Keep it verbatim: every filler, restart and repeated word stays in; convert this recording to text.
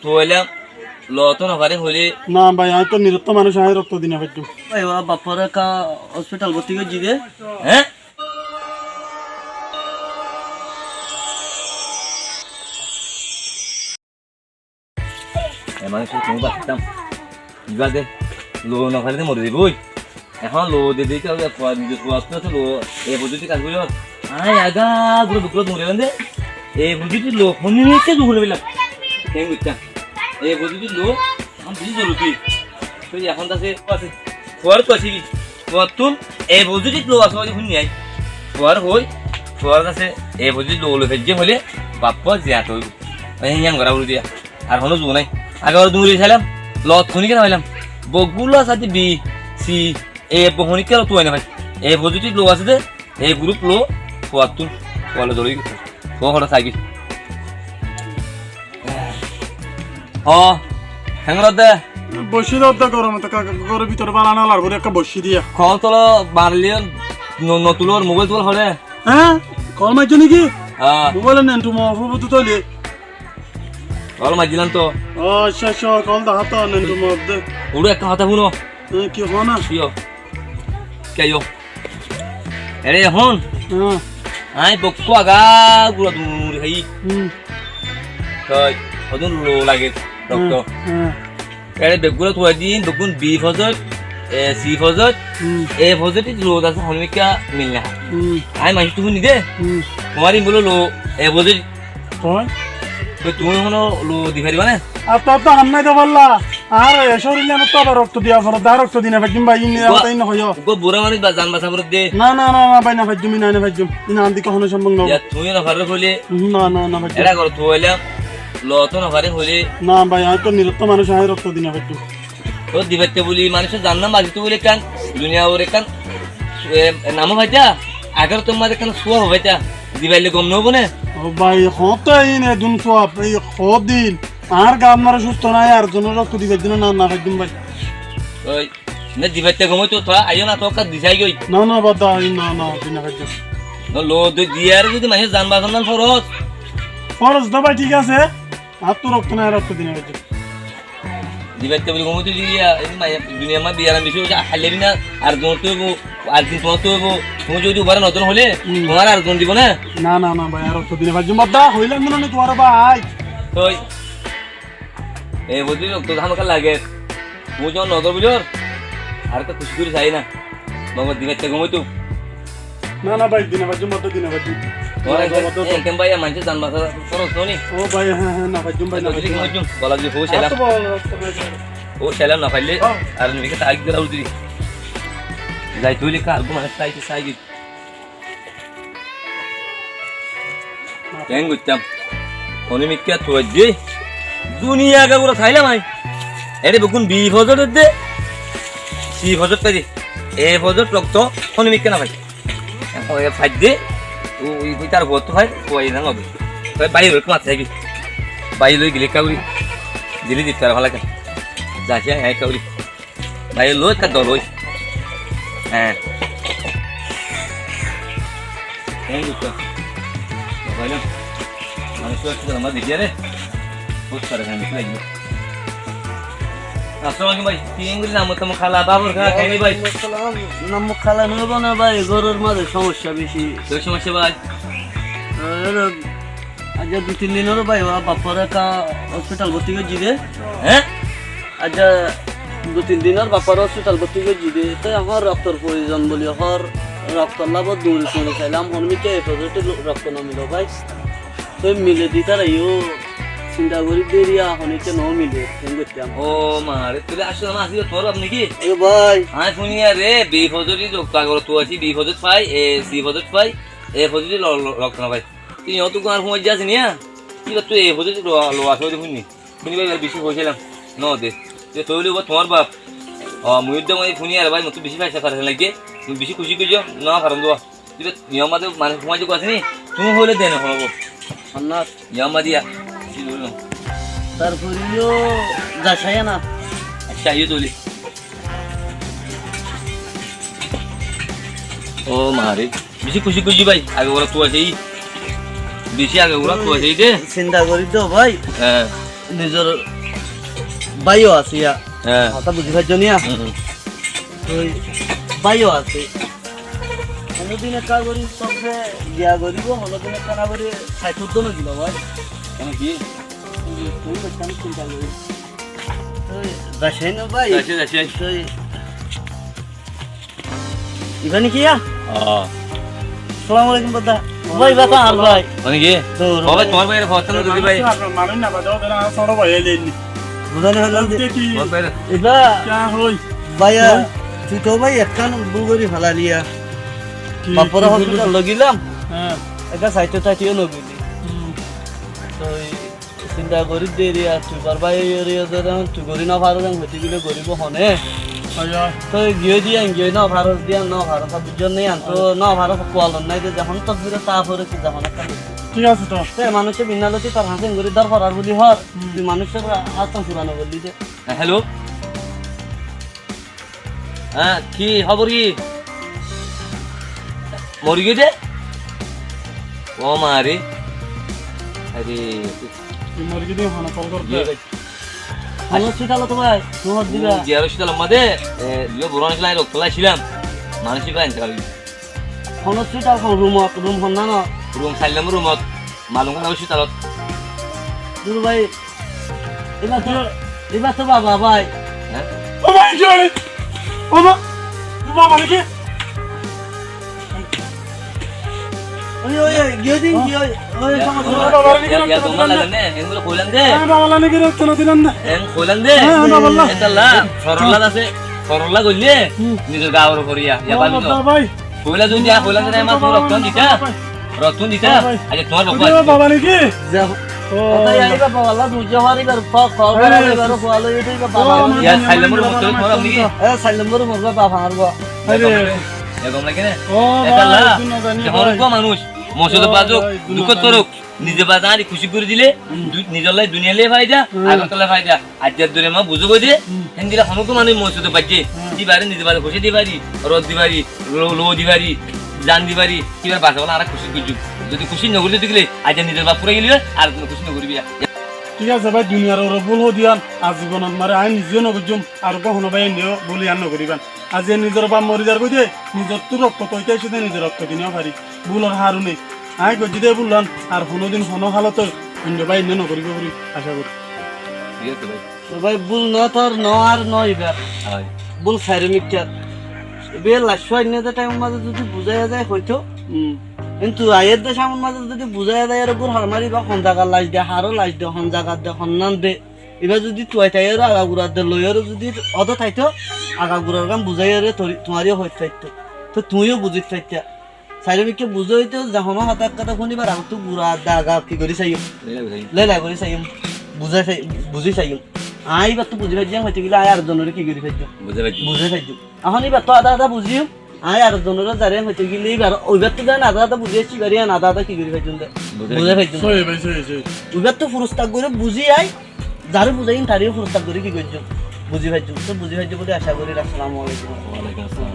Tuáilam, looto nofarí hoilé. Na bái, aññí to nirottó manúic, aññí rokto di nofaijjum. Bái, ó bafore ekká hospital bótti goijjí dé. Hé? E manúic, tuñí bacitam. Ibá de loo nofailé de mori zaibói. Ehón loo de de, ke fua, nizor fuattú asé loo, e foijjonto kaam gorí. Aññí agá gura beggúa dóri félailam de. E foijjonto loo, hondilla ke dóri félailam. Keén goittám? E foijjonto loo, ehón beci zoruri. Toi ehón asé, asé. Fuar to asé ki? Fuattún e foijjonto loo asé, fúinni aññí. Fuar hoi, fuar asé, e foijjonto loo loi faijjé hoilé, baffa ziyat óibo. Aññí yián gorá foribo de. Ar honó zuu nái. Age ore dóri sailam, loot honíkka no failam. Beggúa asé de B, C, A, B honíkka loo tuwai no fai. A positive loo asé de, A group loo, fuattún, fuar loi zodi, fua hoçé saigil. Ó, keén goródde? Boiccí de, de goromot, ka-, ka-, góror bútore bála no lager, ekká boiccí de. Kol tolo barliyon, no-, no tulor, mobile tulor hoçé? Hé? Kol maijjó niki? Há. Mobile nentu mo, fo-, fo-, tu toli. Kol maijjílam to. Ó, accá, accá, kol dahá to, nentu mo de. Uçó, ekká hotá fúno. Hé, ki hona? Kiyó? Kiyó? Ere, ehón. Hé. Aññí beggúa agá gura dóri félaiyi. Hum. Toi, hodún loo lager, rokto. Hé, hé. Ere beggúa tuwai din, beggún B positive, e, C positive, hum, A positive loo asé, honíkka mil no há. Hum. Aññí manúicottú fúinni de, hum, tuáñr ibá bóle loo A positive. Tuñí? Toi tuñí honó loo di faribá né? Ar tuáñr to ham nái de bálla. Ar e córir loi añár to abar rokto diya foribó, dá rokto di no faijjum bái, iín hotá iín no hoiyó. Uggúa burá manúic bái, zan basá foribó de. Na, na, na, na, bái, no faijjum, iín añár dikká honó sombob no. Ya, tuñí no faró hoilé. Na, na, no faijjum. Era goró tuwailam, looto no farí hoilé. Na bái, aññí to nirottó manúic, aññí rokto di no faijjum. Toi di faitté buli, manúic or zan basaittó buli ekkán, duniyar ekkán, e, nam ó faitá, ahérator mazé ekkán suwab ó faitá, di faillé gom no óibo né? Ó bái, hoóñtte iín edún suwab, ei hoóñtte din. Añár gaar manúic cústo nái, ar zonor rokto di faijjum na, no faijjum bái. Ói, ne di faitté gom óito, tuáñra aiyó na, tuáñra di saigói. Na, na, bad de, na, na, di no faijjum. No, loo de diyaré zodi manúic or zan basan foroz. Foroz de bái, thík asé. Añáttu rokto nái, rokto di no faijjum. Di faitté buli gom óito de, iya, ei maiya, duniyar mazé biyaram beci óiye, háile bina ar zon óibo, ar din tuáñr óibo, tuñí zodi ubáre no dóro hoilé, hmm, tuáñre ar zon dibo né? Na, na, na, bái, ar rokto di no faijjum, bad de, hoilam de no, tuáñre bái. Toi, e buli rokto hámaká lager, tuñí zodi no dóro buli, ar ekká kucíc gorí sai na. Baba, di faitté gom óito. Na, na bái, di no faijjum, bad de, di no faijjum. Ó, bái, bái, bái, bái. Enken bái, manúic or zan basá foroz no ni? Ó bái, há, há, no faijjum bái, no faijjum. Di faijjum, bála di, ó, sailam. Ó, sailam no faillé. Ó. Ar niki ta agi gora udi. Zai tui lika, ar gum, manúic sai, sai gi. Keén goittám? Honíkka tuwai di. Duniyar agá gura sailam aññí. Ere beggún B positive de, C positive fai de. A positive rokto honíkka no fai. Ehón e fai de, ui, ui, tar fuattú fai, fuaye no lobe. Toi bái loi ekká mati saigói. Bái loi gilé ekká gorí. Dili di tar fala ekká. Zai, zai, ekká gorí. Bái loi ekká dol ói. Há. Keén goittó? Bái loi. Manúic tó ekká dol, añára dekí aré. Bóut fare fare dekí lagiló. Assalamu alaikum bái. Ki gorí nam tam kala, babur kala, keén bái? Waalaikum assalam. Nam kala no bana bái, góror mazé somosya beci. Ki somosya bái? Aijja dui tin din óil bái, ó bafore ekká hospital bótti goijjí dé. Hé? Aijja dui tin din óil bafore hospital bótti goijjí dé. Toi ehón roktor proyozon buli hoór, roktor lá dóri dóri sailam, honíkka A positive rokto no mile bái. Toi mile de tará yó sinta gorí deriya, honíkka no mile, keén goittám? Ó ma re, tóile asóle añár asé, tuáñr baf niki? Ó bái. Aññí fúni aré, B positive rokto agor tú así, B positive fai, e, C positive fai, A positive lo-, lo-, rokto no fai. Tui yó tu gán fúnai jás niya? Ki ba tui A positive lo-, lo asé de fúni. Fúni bái, bái beci hoói sailam. No de. Te tóile ba tuáñr baf. Ó, mui de mui fúni aré bái, mui tu beci faisa faisa lage. Mui beci kuci goijjó, no faron dua. Tui ba yó ma de mane fúnai jás asé ni? Tuñí hoile de no hobo. Annat. Yó ma diya. Tarfore yó za saiya na. Accá, yó tóile. Ó ma re. Beci kuci goijjí bái, age gura tuwai sai. Beci age gura tuwai sai de. Sinta gorí do bái. Há. Nizor báiyo asé ya. Hé. Hotá buzí faijjó niya? Hm, hm. Toi báiyo asé. Honódin ekká gorí tóre biya goríbo, honódin ekká no gorí sair fut dóno dibo bái. Kiyá ki? Toi bái, zaicé no bái? Zaicé, zaicé. Toi Ibá niki ya? Ó. Assalamu alaikum, baba. Bái, ibá to añár bái. Ó niki? Ó bái, tuáñr báire fottan no dili bái. Manúic na bade, ódde na, sóro bái aile ni. Buzá no faillám de. Tuáñr báire. Ibá. Kiyá hoi? Báiya, hoi? Tui to bái ekkán bul gorí felaili ya. Ki, bafore ki bul hospital gorí? Loi gilám. Hé. Ekkán saito taito no gilí. Hm. Toi Sinta gorí de eri, ar tui bar bái eri, eri de, tui gorí no faros, en hoité gile goríbo hone. Hoi, hoi. Toi giyói de, en giyói no faros de, en no faros, ar buzón nai, en to no faros, kualon nai de, zehón tokdire ta fore ki zehón ekká. Thík asé to. Te manúice binna loti tar hañsé gorí dór forar buli hor, hm, tui manúicor hañsé furano gorí de. Hé, hello. Há, ki hóbor ki? Mori giyé de? Ó ma re. Are. Ki mori giyé de, hone kol gor de. Hon hospital ot bái? Hon hospital? Giyé hospital ot de, e, dui buro niki lai rokto laicílam. Manúic ibá entekal ói giyé. Hon hospital, hon room ot, room hon nambor? Room sair nombor room ot. Malum hon hospital ot. Duru bái, ibá to, ibá to baba bái. Hé? Ó bái, ki óiye? Ó ma, baba niki? Ói, ói, ói, giyé de, giyé, ói, ói, ya, baba, ya, baba, ya, ya, baba, baba, ya, en gula hoilam de. Hé, baba, la niki, rokto no dilam de. En hoilam de. Hé, hé, baba, la. Etalla, sorolla asé, sorolla goille, hm, nizor gaor uore ya, ya, ó, baba, baba, bái. Hoila zodi, hoila zodi, ama tumi rokto dita. Baba, bái. Rokto dita. Baba, bái. Aijja tuáñr rokto. Baba niki? Zao. Ó. Kotá yá, ibá baba, Allah buzá fare, ibá fo-, fo-, añár baba. Ó, ibá sair nombor room ot tuáñr baba niki? Hé, sair nombor room ot baba añár baba. Are. Gom lage né? Ó, baba, etalla, etalla, zehón bái. Uggwá manúic, musibot ot, ó, bái, duk ot, duk ot, duk ot, nize bade añáre kúci gorí dile, hm, du-, nizor lai duniyai lai faida, hm, ahérat ot lai faida. Aijjar dóri ma buzó goi de, hm, héndilla honó uggwá manúic musibot ot baijjé, hm, ibáre nize bade kúci di fari, rod di fari, lou, lou di fari, zan di fari, ibáre basabólla añára kúci goijjum. Zodi kúci no gorí de óile, aijja nizor baf fúrai gile, ar hono kúci no goríbi. Thík asé bái, duniyar uore bul hoó de yián, ar zibon ot mare añí nize no goijjum, ar uggwá honó bái enne bul yián no goríban. Aijja nizor baf mori zar goi de, nizottú rokto toitá aicé de, nizor rokto di no fari. Bulor harone. Añí goijjí de bul yián, ar honódin honó hálot ot oinno bái enne no goríbo buli acá gorí. Thík asé bái. Tó bái, bul no tor, no añár, no ibár. Hoi. Bul sairó mikkár. Ibá laic fúainné de thaim or mazé zodi buzáiya zai hoitó. Hm. Kintu aiyér de thaim or mazé zodi buzáiya zai, ar bul har mari ba hon zagar laic de, haró laic de, hon zagar de, honnán de. Ibá zodi tuai thaiyóre agagurar de loiyóre zodi ódde thaitó, agagurar gán buzáiyóre tori-, tuáñre hoit faittó. Tó tuñí yó buzit faittá. Sairó mikká buzó óito ze honó hotá ekkán fúnibar agottú gura daga ki gorí saiyum. Lelai gorí saiyum. Lelai gorí saiyum. Buzái sai-, buzí saiyum. Aññí íbattú buzí faijjum, hoité gile aññí ar zonore ki gorí faijjum. Buzái faijjum. Buzái faijjum. Ehón íbattú adá adá buzíyum. Aññí ar zonore zaré hoité gile íbar, óibattú zan adá adá buzí aiccí, íbar yián adá adá ki gorí faijjum de. Buzái faijjum. Buzái faijjum. Sóhi bái, sóhi, sóhi. Óibattú furustak gorí buzí ai, zaré buzáiyum, taré yó furustak gorí ki goijjum? Buzí faijjum. Tó buzí faijjum buli acá gorí. Assalamu alaikum. Walaikum assalam.